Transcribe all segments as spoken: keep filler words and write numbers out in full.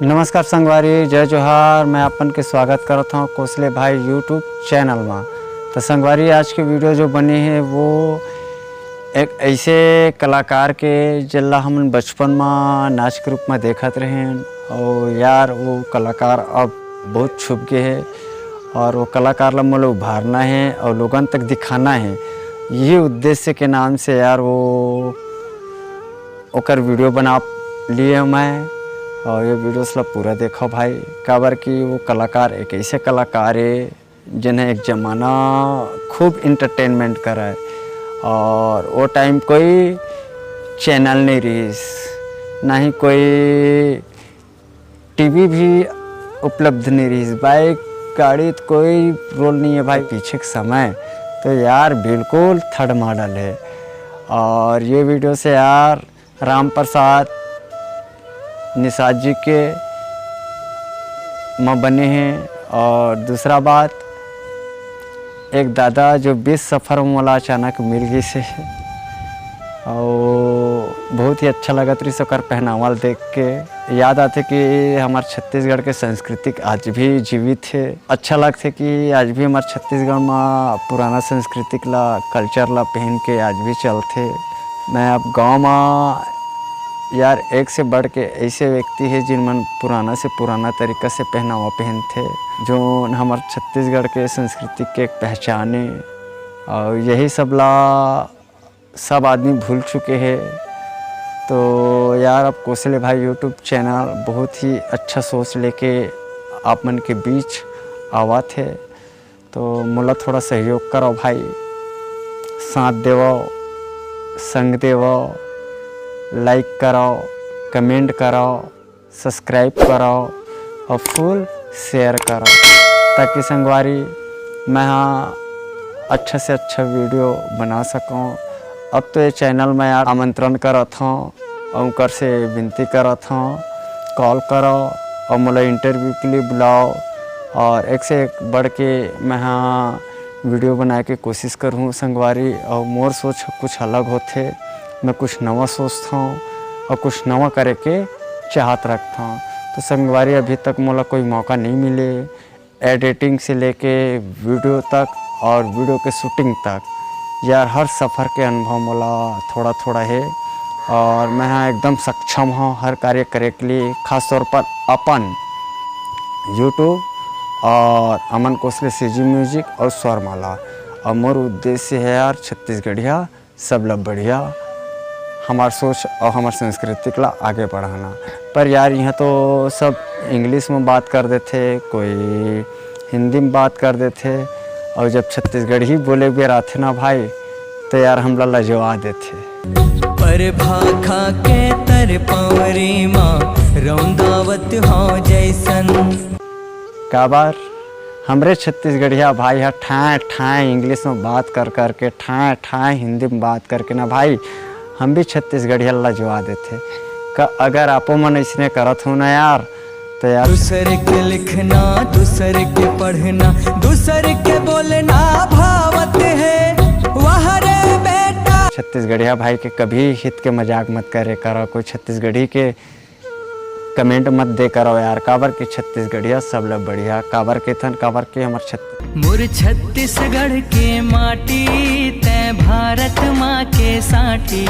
नमस्कार संगवारी, जय जोहार। मैं अपन के स्वागत करत हौं कोसले भाई YouTube चैनल मा। तो संगवारी, आज के वीडियो जो बने हे वो एक ऐसे कलाकार के, जेला हमन बचपन मा नाच के रूप मा देखत रहेन, और यार वो कलाकार अब बहुत छुप गे हे, और वो कलाकार ला मोला उभारना हे और लोगन तक दिखाना हे। यही उद्देश्य के नाम से यार वो ओकर वीडियो बना लिए मैं, और ये वीडियोस ला पूरा देखो भाई, काबर कि वो कलाकार एक ऐसे कलाकार हे, जिन्हें एक जमाना खूब एंटरटेनमेंट कराए, और वो टाइम कोई चैनल नहीं रहिस, ना ही कोई टीवी भी उपलब्ध नहीं रहिस, बाइक गाड़ी तो कोई रोल नहीं है भाई। पीछे के समय तो यार बिल्कुल थर्ड मॉडल है। और ये वीडियो से यार राम प्रसाद निषाद जी के म बने हैं। और दूसरा बात, एक दादा जो बीच सफर में मोला अचानक मिल गइस हे, और बहुत ही अच्छा लगत रहिस ओकर पहनावा ल देख के। याद आथे कि हमर छत्तीसगढ़ के सांस्कृतिक आज भी जीवित हे। अच्छा लगथे कि आज भी हमर छत्तीसगढ़ म पुराना सांस्कृतिक ला, कल्चर ला पहन के आज भी चलथे। मैं अब गाँव म यार एक से बढ़ के ऐसे व्यक्ति हे जिन मन पुराना से पुराना तरीका से पहनावा पहनथे, जो हमर छत्तीसगढ़ के संस्कृति के एक पहचान हे। और यही सब ला सब आदमी भूल चुके हे। तो यार, अब कोसले भाई YouTube चैनल बहुत ही अच्छा सोच लेके आप मन के बीच आवत हे। तो मोला थोड़ा सहयोग करो भाई, साथ देवो, संग देवो, लाइक करो, कमेंट करो, सब्सक्राइब करो और फुल शेयर करो, ताकि संगवारी मैं हा अच्छा से अच्छा वीडियो बना सकूँ। अब तो ये चैनल में यार आमंत्रण करत हूँ और उनकर से विनती करत हूँ, कॉल करो और मोला इंटरव्यू के लिए बुलाओ। और एक से एक बढ़ के मैं हा वीडियो बनाए के कोशिश करहूँ संगवारी। और मोर सोच कुछ अलग होथे, मैं कुछ नवा सोचथौं और कुछ नवा करे के चाहत रखथौं। तो संगवारी, अभी तक मोला कोई मौका नहीं मिले, एडिटिंग से लेके वीडियो तक और वीडियो के शूटिंग तक, यार, हर सफ़र के अनुभव मोला थोड़ा थोड़ा हे और मैं हा एकदम सक्षम हूँ हर कार्य करे के लिए, खासतौर पर अपन YouTube और अमन कोसले CG म्यूजिक और स्वरमाला। और मोर उद्देश्य है यार, छत्तीसगढ़िया सबला बढ़िया, हमार सोच और हमार संस्कृति ला आगे बढ़ाना। पर यार, यहाँ तो सब इंग्लिश में बात कर देथे, कोई हिंदी में बात कर देथे, और जब छत्तीसगढ़ी बोले बेर आथे ना भाई, तो यार, हमला लजवा देथे। पर भाखा के तर पौरी मा रौंदावत हो जैसन। काबर हमरे छत्तीसगढ़िया भाई ह ठाए ठाए इंग्लिश में बात कर करके, ठाए ठाए हिंदी में बात करके ना भाई, हम भी छत्तीसगढ़िया ल लजवा देथे। का अगर आपो मन अइसने करत हो ना यार, तो यार, दूसर के लिखना, दूसर के पढ़ना, दूसर के बोलना भावत है, वाह रे बेटा। छत्तीसगढ़िया भाई के कभी हित के मजाक मत करे करो, कोई छत्तीसगढ़ी के कमेंट मत दे करो यार, काबर के छत्तीसगढ़िया सबले बढ़िया, काबर के थन, काबर के हमर छत्तीस मोर छत्तीसगढ़ के माटी, तै भारत माँ के साटी,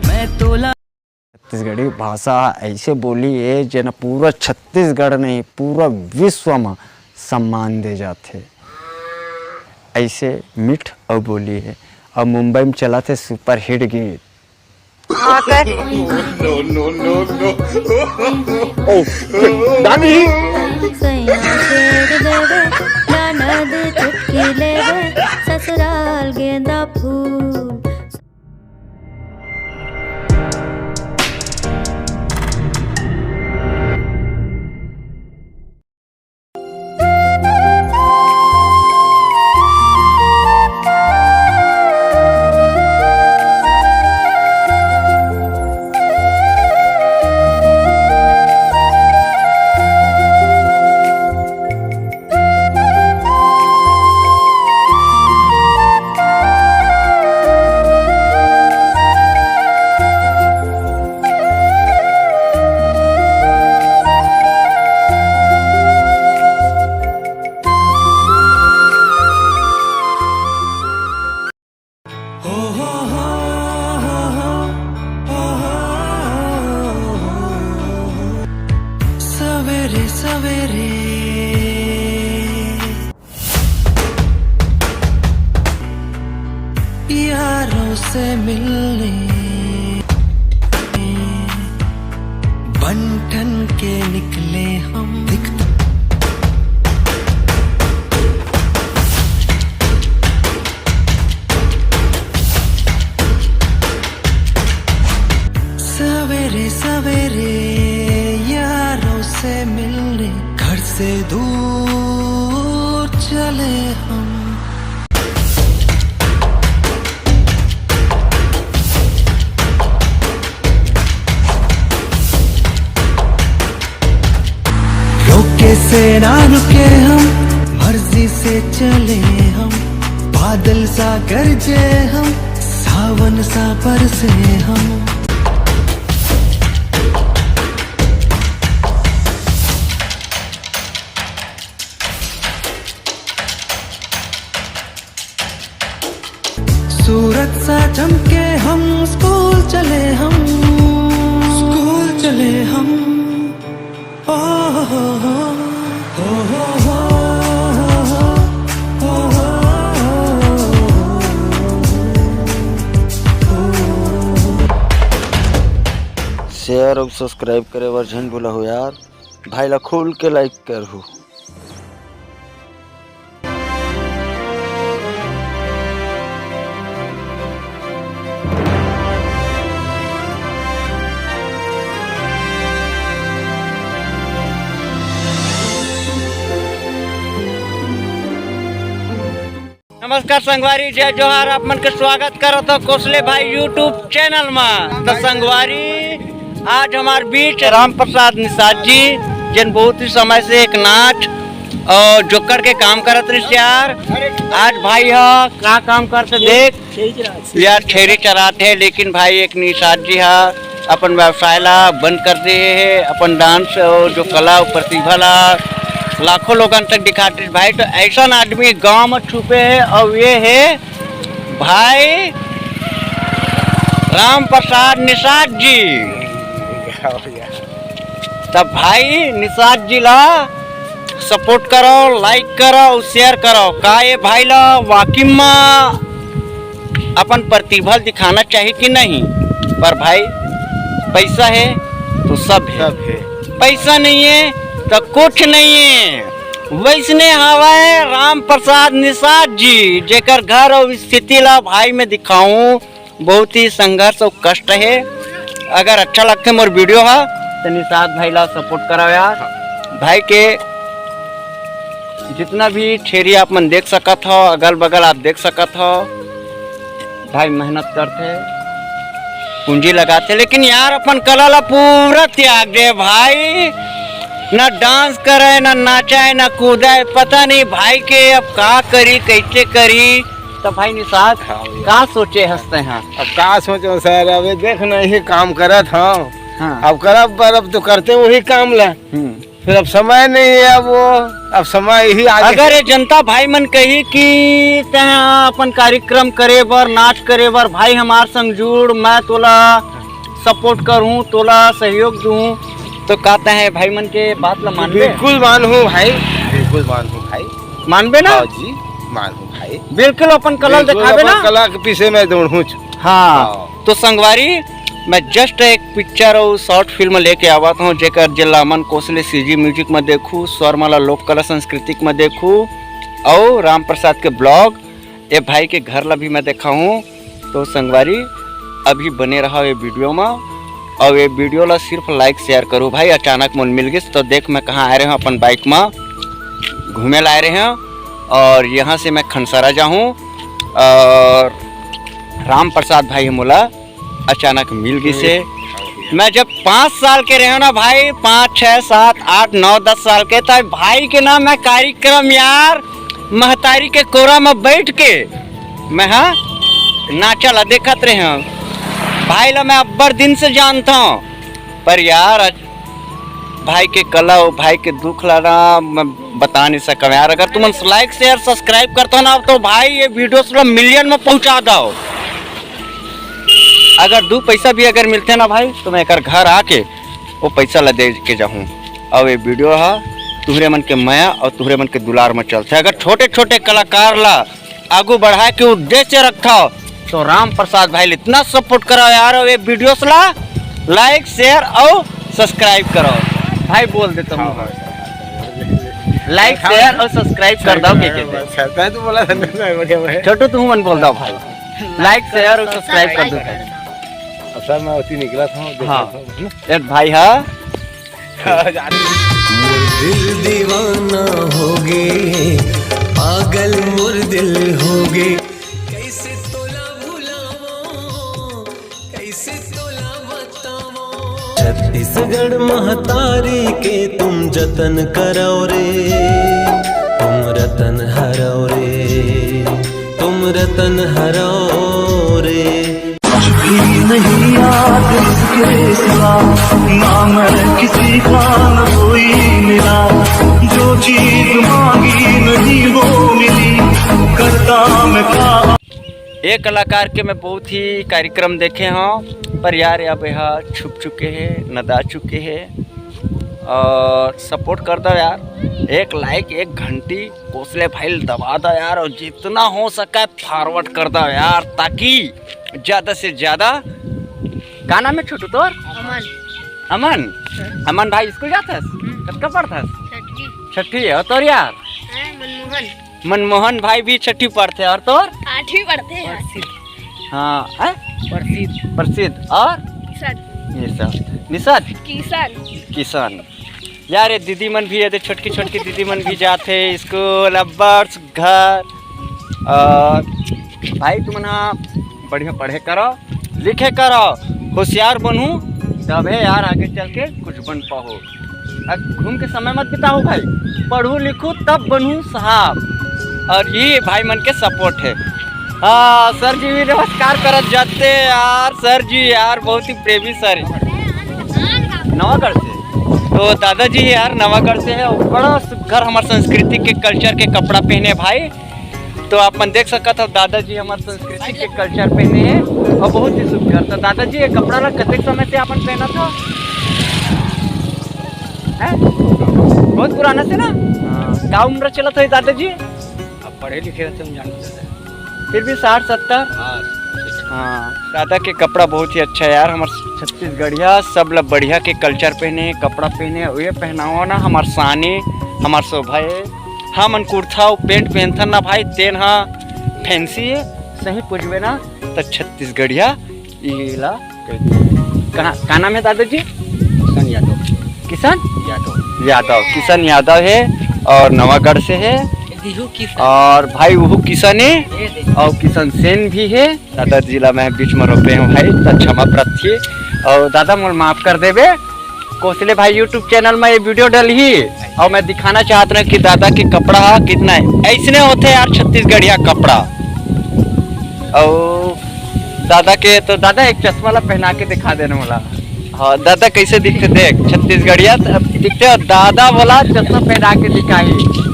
मैं तोला। छत्तीसगढ़ी भाषा ऐसे बोली है जेन पूरा छत्तीसगढ़ नहीं, पूरा विश्व में सम्मान दे जाथे। ऐसे मीठ अउ बोली है। अब मुंबई में चला थे सुपरहिट गीत। आकर। No, no, no, no। ओ, नानी। सैया छेड़ देवे, ननद चुटकी लेवे, ससुराल गेंदा फूल। रे सवेरे यारों से मिलने बन ठन के निकले हम। दिखता सवेरे सवेरे यारों से मिलने घर से दूर चले हम। रोके से ना रुके हम, मर्जी से चले हम। बादल सा गरजे हम, सावन सा बरसे हम। सूरज सा चमके हम, स्कूल चले हम, स्कूल चले हम। ओ हो हो हो, ओ हो हो हो, ओ हो हो हो। शेयर अउ सब्सक्राइब करे बर झन भूलहू यार। भाई ला खुल के लाइक करहू। नमस्कार संगवारी, जय जोहार। आप मन के स्वागत करत हो कोसले भाई YouTube चैनल में। तो संगवारी, आज हमार बीच राम प्रसाद निषाद जी, जिन बहुत ही समय से एक नाच और जोकड़ के काम करत रहिस यार। आज भाई ह का काम करते देख यार, छेरी चरात हे, लेकिन भाई एक निषाद जी ह अपन व्यवसाय ला बंद कर दिए हे, अपन डांस और जो कला और प्रतिभा ला लाखों लोगन तक दिखात रहिस भाई। तो ऐसा आदमी गांव में छुपे हे और ये हे भाई राम प्रसाद निषाद जी। तब भाई निषाद जी ला सपोर्ट करो, लाइक करो, शेयर करो। का ये भाई ला वाकई में अपन प्रतिभा दिखाना चाहिए कि नहीं? पर भाई, पैसा है तो सब है, सब है। पैसा नहीं है तो कुछ नहीं है। वैसने हवय राम प्रसाद निषाद जी, जेकर घर और स्थिति ला भाई मैं दिखाऊं, बहुत ही संघर्ष और कष्ट है। अगर अच्छा लगथे मोर वीडियो हा तो निषाद भाई ला सपोर्ट करो यार। भाई के जितना भी छेरी आप मन देख सकत हो, अगल बगल आप देख सकत हो, भाई मेहनत करथे, पूंजी लगाथे, लेकिन यार अपन कला ला पूरा त्याग दे भाई। ना डांस करे, ना नाचे, ना कूदे, पता नहीं भाई के अब का करी, कैसे करी। तो भाई निषाद, हाँ भैया। का सोचे हस तैं हा? अब का सोचो सर, अब ये देख ना, यही काम करत हूँ। हाँ। अब करब पर अब तो करते वही काम ला। हम्म। फिर अब समय नहीं है, अब वो, अब समय यही आगे अगर है। ये जनता भाई मन कही कि तैं अपन कार्यक्रम करे बर, नाच करे बर, भाई हमार संग जुड़, मैं तोला सपोर्ट करूँ, तोला सहयोग दूँ, तो का तैं भाई मन के बात ला मानबे? बिल्कुल मानहूँ भाई, बिल्कुल मानहूँ भाई। मानबे ना? हाँ जी, मानहूँ भाई। बिल्कुल अपन कला ल बिल्कुल देखाबे अपन ना? कला के पीछे मैं दौड़हूँ। हाँ। हाँ। तो संगवारी, मैं जस्ट एक पिक्चर और शॉर्ट फिल्म लेके आवत हूँ, जेकर जिला मन कोसले सीजी म्यूजिक में देखू, स्वर माला लोक कला सांस्कृतिक में देखू, और राम प्रसाद के ब्लॉग, ये भाई के घर ला भी मैं देखा हूँ। तो संगवारी, अभी बने रहा ये वीडियो में, और ये वीडियो ला सिर्फ लाइक शेयर करू भाई। अचानक मन मिल गिस, तो देख मैं कहाँ आए रहे हूँ, अपन बाइक में घूमे ला आए रहे हूँ, और यहाँ से मैं खनसरा जाहूँ, और राम प्रसाद भाई मोला अचानक मिल गिसे। मैं जब पाँच साल के रहे ना भाई, पाँच, छः, सात, आठ, नौ, दस साल के, तब भाई के ना मैं कार्यक्रम यार महतारी के कोरा में बैठ के मैं, हाँ, नाचा ला देखत रहे हूँ। भाई ला मैं अब्बड़ दिन से जानता हूँ, पर यार भाई के कला, वो भाई के दुख ला ना मैं बता नहीं सकम यार। अगर तुमन लाइक शेयर सब्सक्राइब करता ना तो भाई ये वीडियो पूरा मिलियन में पहुंचा दो। अगर दो पैसा भी अगर मिलते ना भाई तो मैं एक घर आके वो पैसा ला दे के जाऊँ। अउ ये वीडियो ह तुहरे मन के मया अउ तुहरे मन के दुलार म चलथे। अगर छोटे-छोटे कलाकार ला आगू बढ़ाए के उद्देश्य रखथव, तो राम प्रसाद भाई ल इतना support करव यार, अउ ये वीडियोस ला like, share अउ subscribe करव। भाई बोल दे तुम। हाँ, हाँ। Like, share अउ subscribe कर दव, के, के दे। सर, मैं तो बोला था, मैं बढ़िया, मैं। छोटू, तुम मन बोल दव भाई। Like, share अउ subscribe कर दव। सर, मैं उसी निकला था, देखा हाँ। था, है ना? एक भाई है। मोर दिल दीवाना होगे, पागल मोर दिल होगे। कैसे तोला भुलावो, कैसे तोला बतावो। छत्तीसगढ़ महतारी के तुम जतन करव रे, तुम रतन हरव रे, तुम रतन हरव रे। कुछ भी नहीं याद इसके सिवा, ना मैं किसी का, न कोई मिला। जो चीज मांगी नहीं वो मिली, करता मैं का। ये कलाकार के मैं बहुत ही कार्यक्रम देखे हँव, पर यार अब यह छुप चुके हे, नदा चुके हे। अउ support कर दव यार, एक like, एक घंटी कोसले भाई ल दबा दव यार, अउ जितना हो सके forward कर दव यार, ताकि ज्यादा से ज्यादा। का नाम हे छोटू तोर? अमन। अमन? हाँ। अमन भाई, स्कूल जाथस? हम्म। कतका पढ़थस? छठी। छठी, अउ तोर यार? हैं, मनमोहन। मनमोहन भाई भी छठी पढ़थे, अउ तोर? आठवीं पढ़थे यार। प्रसिद्ध। हाँ, हैं? प्रसिद्ध। प्रसिद्ध, अउ? किशन। ये सब। निषाद? किशन। किशन। यार, ये दीदी मन भी, ये दे छोटकी छोटकी दीदी मन भी जाथे स्कूल, अब्बड़ सुग्घर। अउ भाई, तुमन ह बढ़िया पढ़े करो, लिखे करो, होशियार बनहू, तभे यार आगे चल के कुछ बन पाहू। अब घूम के समय मत बिताहू भाई, पढ़ू लिखू तब बनहू साहब। अउ ये भाई मन के support हे। हाँ, सर जी भी नमस्कार करत जाते यार, सर जी यार बहुत ही प्रेमी सर हे। नवागढ़ से। तो दादाजी यार नवागढ़ से हे, अउ बड़ा सुग्घर हमर संस्कृति के, culture के कपड़ा पहने भाई। तो आप मन देख सकत हो, दादाजी हमर संस्कृति के culture पहने हे अउ बहुत ही सुग्घर। तो दादाजी, ये कपड़ा ला कतेक समय से आप मन पहनत हो? हैं? बहुत पुराना से ना? हाँ। का उम्र चलत हे दादाजी? अब पढ़े लिखे रहते हम जानते हैं। फिर भी साठ सत्तर? हाँ। हाँ, दादा के कपड़ा बहुत ही अच्छा हे यार, हमर छत्तीसगढ़िया सब ला बढ़िया के culture पहने, कपड़ा पहने, ये पहनावा ना हमर शान ए, हमर शोभा ए। हमन कुर्ता अउ pant पहनथन ना भाई, तेन ह fancy ए, सही पूछबे ना त छत्तीसगढ़िया इला कहिथे। कहाँ, का नाम हे दादाजी? किशन यादव। किशन? यादव। यादव, किशन यादव हे अउ नवागढ़ से हे। अउ भाई उहू किशन ए अउ किशन सेन भी हे। दादाजी ला मैं बीच में रोके हँव भाई, त क्षमा प्रार्थी। अउ दादा मोला माफ कर देबे, कोसले भाई YouTube channel में ये वीडियो डलही अउ मैं दिखाना चाहत रहेंव कि दादा के कपड़ा ह कितना हे। अइसने होथे यार छत्तीसगढ़िया कपड़ा। अउ दादा के तो, दादा एक चश्मा ला पहना के दिखा देना मोला। हाँ दादा, कैसे दिखथे देख, छत्तीसगढ़िया त-, दिखथे। अउ दादा बोला चश्मा पहना के दिखाही।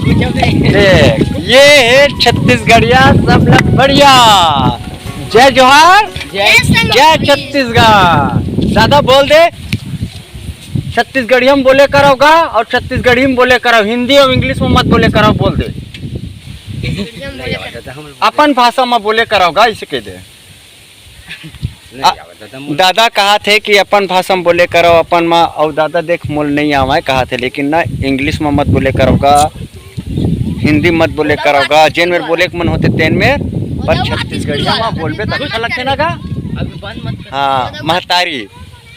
देख, ये हे छत्तीसगढ़िया सब ला बढ़िया। जय जोहार, जय जय छत्तीसगढ़। दादा बोल दे, छत्तीसगढ़िया में बोले करव गा अउ छत्तीसगढ़ी में बोले करव, हिंदी अउ English में मत बोले करव, बोल दे। अपन भाषा में बोले करव गा, इसे कह दे। नहीं आ, आवत दादा मोला। दादा कहत हे कि अपन भाषा में बोले करव, अपन मा, अउ दादा देख मोला नहीं आवय कहत हे, लेकिन ना English में मत बोले करव गा, हिंदी मत बोले करव गा, जेन मेर बोले के मन होथे तेन मेर, पर छत्तीसगढ़िया में बोलबे त अच्छा लगथे ना गा। हाँ, महतारी।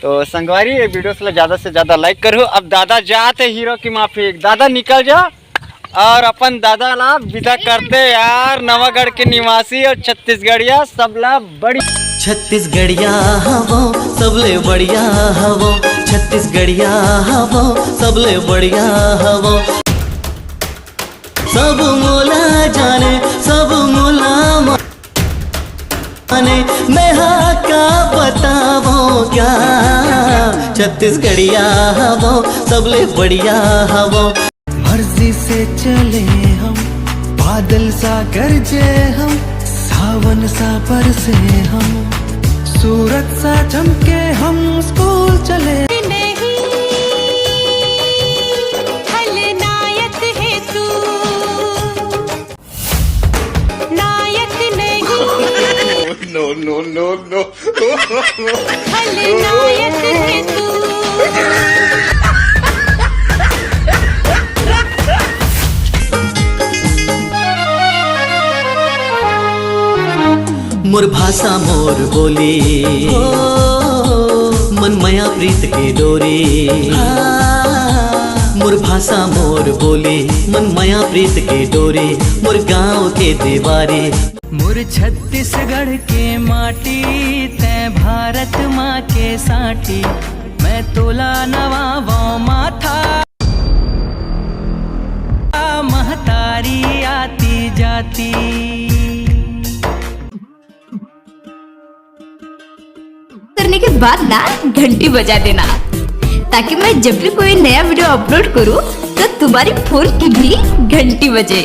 तो संगवारी, ये वीडियो ला ज्यादा से ज्यादा like करहू। अब दादा जात हे हीरो की माफी, दादा निकल जा। अउ अपन दादा ला विदा करते यार, नवागढ़ के निवासी अउ छत्तीसगढ़िया सब ला बड़ी। छत्तीसगढ़िया हवो, सबले बढ़िया हवो, छत्तीसगढ़िया हवो, सबले बढ़िया हवो। सब मोला जाने, सब मोला माने, मैं हा का बतावो क्या, छत्तीसगढ़िया हवो, सबले बढ़िया हवो। मर्जी से चले हम, बादल सा गरजे हम, सावन सा बरसे हम, सूरज सा चमके हम, स्कूल चले। नहीं, मोर भाषा मोर बोली, ओ, मन मया प्रीत के डोरी। मोर भाषा मोर बोली, मन मया प्रीत के डोरी, मोर गांव के देवारी। मोर छत्तीसगढ़ के माटी, तै भारत माँ के साटी, मैं तोला नवावों माथा, महतारी आती जाती। करने के बाद ना घंटी बजा देना, ताकि मैं जब भी कोई नया वीडियो अपलोड करूँ तो तुम्हारी फोन की भी घंटी बजे।